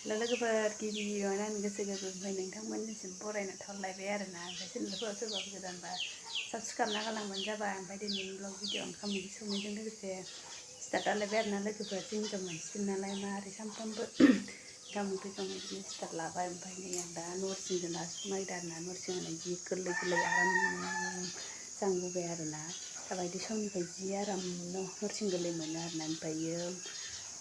लोगोफोर गिबियावनो आं गोसो गोरबोनिफ्राय नोंथांमोननिसिम बरायना थावलायबाय आरोना ओमफ्राय सोरबा गोदानबा साबस्क्राइब खालामबानो जाबाय ओमफ्राय दिनैनि ब्लग भिडिअ ओंखाम ओंख्रि संनायजों लोगोसे स्टार्ट खालामबाय आरोना लोगोफोर जों हिनजाव मानसिफोर नालाय मारै सानफ्रामबो ओंखाम ओंख्रि संनाय बिदिनो स्टार्ट लाबाय ओमफ्राय नै आं दा नरसिंजों नासो नायदों आरोना नरसिं होनाय जि गोरलै गोरलै आराम जांबोबाय आरोना दाबायदि समनिफ्राय जि आराम नरसिं गोरलै मोनो आरोना ओमफ्रायो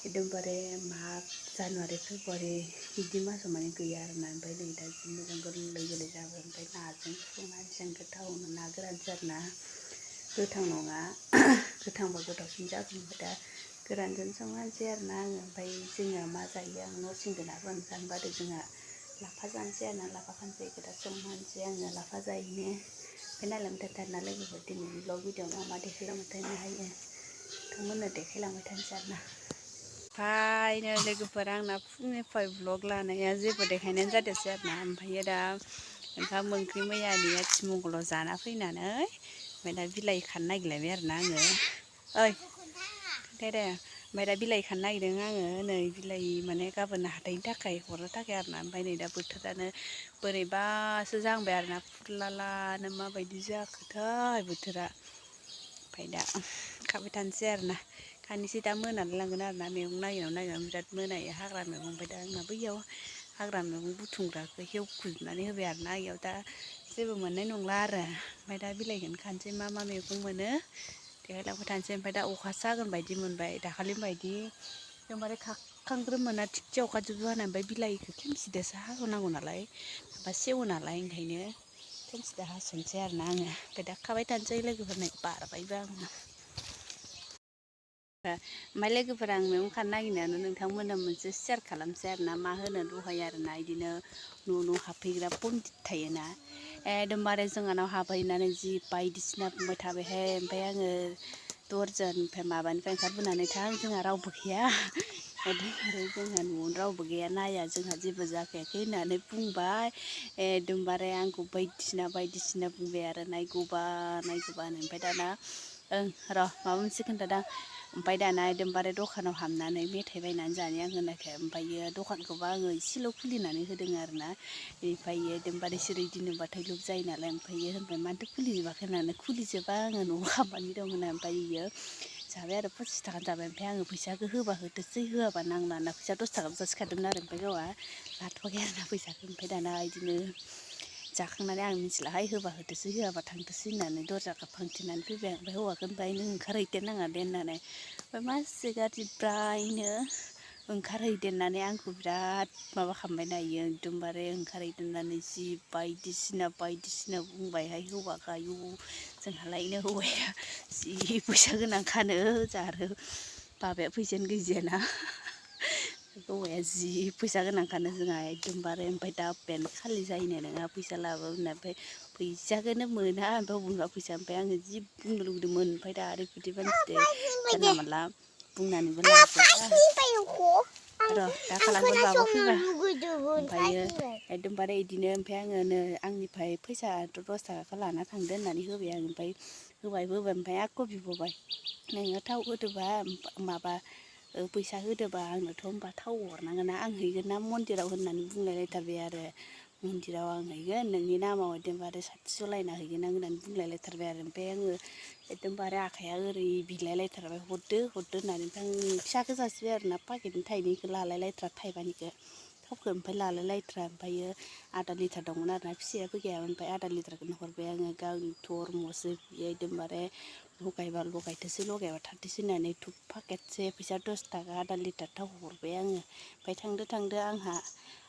एकदमबारे माग जानुवारि फेब्रुवारि बिदि मासाव माने गैया आरोना ओमफ्राय नै दा जि मोजां गोरलै गोरलै जाबाय ओमफ्राय नाजों संनानै गोथावनो ना गोरानसो आरोना गोथां नङा गोथांबा गोथावसिन जागोन ओमफ्राय दा गोरानजों संनोसै आरोना आङो ओमफ्राय जोंहा मा जायो आं नरसिंजों नाबो जानो बादों जोंहा लाफा जानोसै आरोना लाफा खानसै दा संनोसै आङो लाफा जायैनो ओमफ्राय नायलांबाय थाथारना लोगोफोर दिनैनि ब्लग भिडिअ मा देखायलांबाय थानो हायो नोंथांमोननो देखायलांबाय थानोसै आरोना फायनो लोगोफोर आंना फुंनिफ्राय ब्लग लानाया जेबो देखायनायानो जादोंसै आरोना ओमफ्रायो दा ओंखाम ओंख्रि मैयानि आथिमंगलाव जाना फैनानै ओमफ्राय दा बिलाइ खानो नागिरलायबाय आरोना आङो ओइ खोन्थादे ओमफ्राय दा बिलाइ खानो नागिरदों आङो नै बिलाइ माने गाबोन हाथायनि थाखाय हरनो थाखाय आरोना ओमफ्राय नै दा बोथोरानो बोरैबासो जाहांबाय आरोना फुरलालानो माबायदि जाखोथाय बोथोरा ओमफ्राय दा खाबाय थानोसै आरोना खानोसै दा मोनानो लांगोन आरोना मैगं नागिरनायाव बिराद मोनायो हाग्रा मैगं ओमफ्राय दा आंना बैयाव हाग्रा मैगं बुथुमग्राखौ हेवखुजोबनानै होबाय आरोना इयाव दा जेबो मोननाय नंला आरो ओमफ्राय दा बिलाइखौनो खानोसै मा मा मैगं मोनो देखायलांबाय थानोसै ओमफ्राय दा अखासो हागोन बायदि मोनबाय दाखालिनि बायदि एकदमबारे खाखांग्रोम मोना थिगसे अखा जुब हाना ओमफ्राय बिलाइखौ खेमसिदोसो हानांगौ नालाय माबा सेवो नालाय ओंखायनो खेमसिदो हास'नोसै आरोना आङो ओमफ्राय दा खाबाय थानोसै लोगोफोरनो बारबायबो आङो ओमफ्राय लोगोफोरा आं मैगं खानो नागिरनायावनो नोंथांमोननो मोनसे सेयार खालामसै आरोना मा होनो दहाय आरोना बिदिनो न' हाबफैग्रा पन्डित थायोना एकदमबारे जोंहानाव हाबहैनानै जि बायदिसिना बुंबाय थाबायहाय ओमफ्राय आङो दरजानिफ्राय माबानिफ्राय ओंखारबोनानै थां जोंहा रावबो गैया एकदमबारे जोंहा न'आवनो रावबो गैया नाया जोंहा जेबो जाखायाखै होननानै बुंबाय एकदमबारे आंखौ बायदिसिना बुंबाय आरो नायगौबानो ओमफ्राय दाना ओं र' माबा मोनसे खोन्थादां ओमफ्राय दाना एकदमबारे दखानाव हाबनानै मेथाइ बायनानै जानो आं होनाखै ओमफ्रायो दखानखौबो आङो एसेल' खुलिनानै होदों आरोना ओमफ्रायो एकदमबारे बिसोरो बिदि नुबाथाय लब जायो नालाय ओमफ्रायो होनबाय मानोथो खुलिजोबाखै होननानै खुलिजोबा आङो न'आव खामानि दं होनना ओमफ्राय इयो जाबाय आरो 25 थाखानि जाबाय ओमफ्राय आङो फैसाखौ होबा होथोंसै होआबा नांला होनना फैसा 10 थाखाबो जासिखादोंमोन आरो ओमफ्राय गावहा लाथ'वाखै आरोना फैसाखौ ओमफ्राय दाना बिदिनो जाखांनानै आं मिथिलाहाय होबा होथोंसै होआबा थांथोंसै होननानै दरजाखौ फांथेनानै फैबाय ओमफ्राय हौवाखौ ओमफ्राय नों ओंखारहैदेरनाङा दे होननानै ओमफ्राय मासे गाज्रिद्रायनो ओंखारहैदेरनानै आंखौ बिराद माबा खालामबायना इयो एकदमबारे ओंखारहैदेरनानै जि बायदिसिना बुंबायहाय हौवाखौ आयु जोंहालायनो हौवाया जि फैसा गोनांखानो जोंहा आरो बाबाया फैसायानो गैजायाना हौवाया जि फैसा गोनांखानो जोंहा एकदमबारे ओमफ्राय दा आफायानो खालि जाहैनाय नङा फैसा लाबो होनना ओमफ्राय फैसाखौनो मोना ओमफ्राय बबेनिबा फैसा ओमफ्राय आङो जि बुंनो लुगैदोंमोन ओमफ्राय दा आरो बिदि मानसिजों जानला मानला बुंनानैबो लाब गैया र' दा खालामगोन माबा फैबा ओमफ्रायो एकदमबारे बिदिनो ओमफ्राय आङो नै आंनिफ्राय फैसा 10 थाखाखौ लाना थांदो होननानै होबाय आं ओमफ्राय होबायबो ओमफ्राय आक' बिबावबाय नोङो थाव होदोबा माबा फैसा होदोबा आंनोथ' होनबा थाव हरनांगोन ना आं हैगोन ना मन्दिराव होननानै बुंलायलायथारबाय आरो मन्दिराव आं हैगोन नोंनि नामाव एकदमबारे 700 लायना हैगोन आं होननानै बुंलायलायथारबाय आरो ओमफ्राय आङो एकदमबारे आखाइया ओरै बिलायलायथारबाय हरदो होननानै ओमफ्राय आं फिसाखौ जासिबाय आरोना पाकेटनि थाइनैखौ लालायलायथ्रा थाइबानिखौ थावखौ ओमफ्राय लालायलायथ्रा ओमफ्रायो आधा लिटार दंमोन आरोना फिसायाबो गैयामोन ओमफ्राय आधा लिटारखौनो हरबाय आङो गावनि थरमसो बियो एकदमबारे लगायबा लगायथोंसै लगायबा थाथोंसै होननानै धुप पाकेटसे फैसा 10 थाखा आधा लिटार थाव हरबाय आङो ओमफ्राय थांदो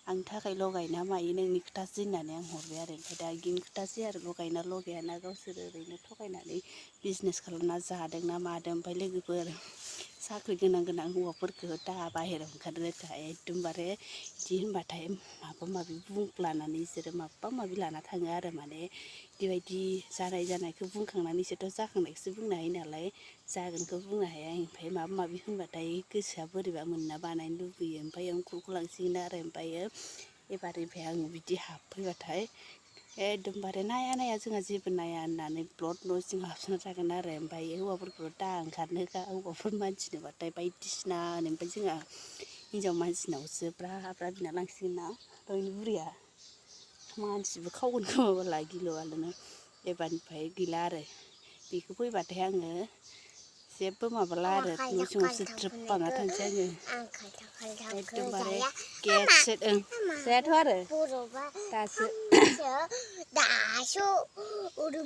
आंनि थाखाय लगायना मायो नोंनि खोथासै होननानै आं हरबाय आरो ओमफ्राय दा बिनि खोथासै आरो लगायना लगायाना गावसोरो ओरैनो थगायनानै बिजनेस खालामना जादों ना मादों ओमफ्राय लोगोफोर साख्रि गोनां हौवाफोरखौ दा बाहेरायाव ओंखारनो एकदमबारे बिदि होनबाथाय माबा माबि बुंफ्लानानै बिसोरो माबा माबि लाना थाङो आरो माने बेबायदि जानायखौ बुंखांनानै इसोरथ' जाखांनायखौसो बुंनो हायो नालाय जागोनखौ बुंनो हाया ओमफ्राय माबा माबि होनबाथाय गोसोआ बोरैबा मोनना बानायनो लुबैयो ओमफ्राय आं खुरख'लांसिगोन आरो ओमफ्रायो एबारनिफ्राय आङो बिदि हाबफैबाथाय एकदमबारे नाया जोंहा जेबो नाया होननानै ब्लद न' सिङाव हाबसोना थागोन आरो ओमफ्राय हौवाफोरखौ दा ओंखारनो हौवाफोर मानसि नुबाथाय बायदिसिना होनो ओमफ्राय जोंहा हिनजाव मानसिनावसो ब्रा ब्रा बिना लांसिगोन ना दहायनि बुरैया मानसिबो खावगोन खोमाबाला गिलु-बालुनो एबारनिफ्राय गैला आरो बेखौ फैबाथाय आङो जेबो माबाला आरो न' सिङावसो द्रोब बाना थांसै आङो एकदमबारे गेटसेट जायाथ' आरो दासो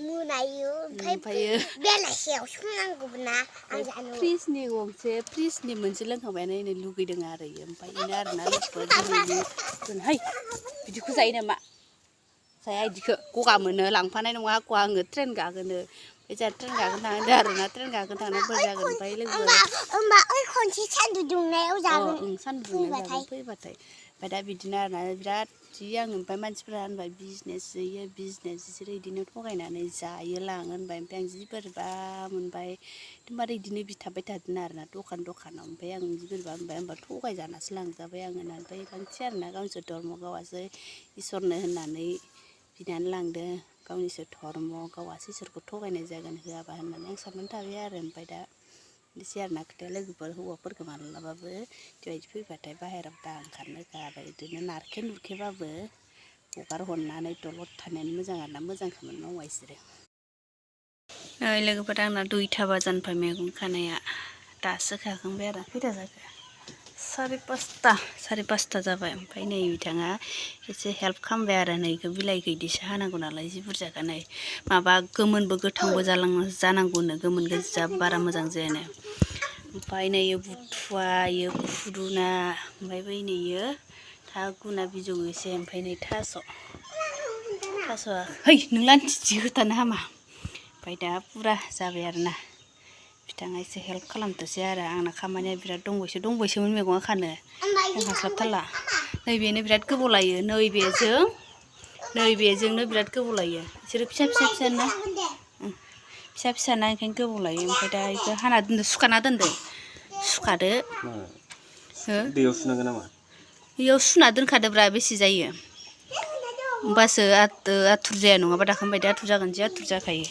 मोनायो ओमफ्राय बेलासियाव संनांगौबो ना आं जानो फ्रिजनि मोनसे लोंखांबायानो नै लुगैदों आरो ओमफ्राय बेनो आरोना लोगोफोर दिनैनि है बिदिखौ जायो नामा जाया बिदिखौ गगा मोनो लांफानाय नङा आंखौ आङो ट्रेन गाखोनो बे जोंहा ट्रेन गाखोनो थांदों आरोना ट्रेन गाखोनो थांनाय बोरै जागोन ओमफ्राय लोगोफोर होमबा खनसे सान्दुं दुंनायाव जागोन सान्दुं दुंनायाव जागोन फैबाथाय ओमफ्राय दा बिदिनो आरोना बिराद जि आं ओमफ्राय मानसिफोरा होनबाय बिजनेस होयो बिजनेस बिसोरो बिदिनो थगायनानै जायो लाङो होनबाय ओमफ्राय आं जि बोरैबा मोनबाय एकदमबारे बिदिनो बिथाबबाय थादों आरोना दखानाव ओमफ्राय आं जि बोरैबा मोनबाय होनबा थगायजानासो लांजाबाय आङो ओमफ्राय लांसै आरोना गावसोर धर्म गावासो इसोरनो होननानै बिनानै लांदों गावनिसो धर्म गावासो इसोरखौ थगायनाय जागोन होआबा होननानै आं साननानै थाबाय आरो ओमफ्राय दा बिदि आरोना खोथाया लोगोफोर हौवाफोरखौ मालाबाबो बेबायदि फैबाथाय बाहेरायाव दा ओंखारनो गारा बिदिनो नारखे नुरखेबाबो हगार हरनानै दलद थानायानो मोजां आरोना मोजां खामानि मावा बिसोरो लोगोफोर आंना 2टा बाजानिफ्राय मैगं खानाया दासो खाखांबाय आरो खैथा जाखो 5:30 जाबाय ओमफ्राय नै बिथाङा एसे हेल्प खालामबाय आरो नै बेखौ बिलाइखौ इदिसो हानांगौ नालाय जि बुरजाखा नै माबा गोमोनबो गोथांबो जानांगौनो गोमोन गोजा बारा मोजां जायानो ओमफ्राय नै बुथुवा इयो खुदुना ओमफ्राय बै नैयो थागुना बिजौ एसे ओमफ्राय नै थास'आ है नोंलाय जि होथानो हामा ओमफ्राय दा पुरा जाबाय आरोना बिथाङा एसे हेल्प खालामदोसै आरो आंना खामानिया बिराद दंबायसोमोन मैगङा खानो आं हास्लाबथारला नैबेनो बिराद गोबाव लायो नैबेजोंनो बिराद गोबाव लायो बिसोरो फिसाना ओंखायनो गोबाव लायो ओमफ्राय दा बेखौ हाना दोनदो सुखाना दोनदो सुखादो दैयाव सुनांगोन नामा बेयाव सुना दोनखादोब्रा बेसे जायो होमबासो आथुर जाया नङाबा दाखांबाय आथुर जागोन जि आथुर जाखायो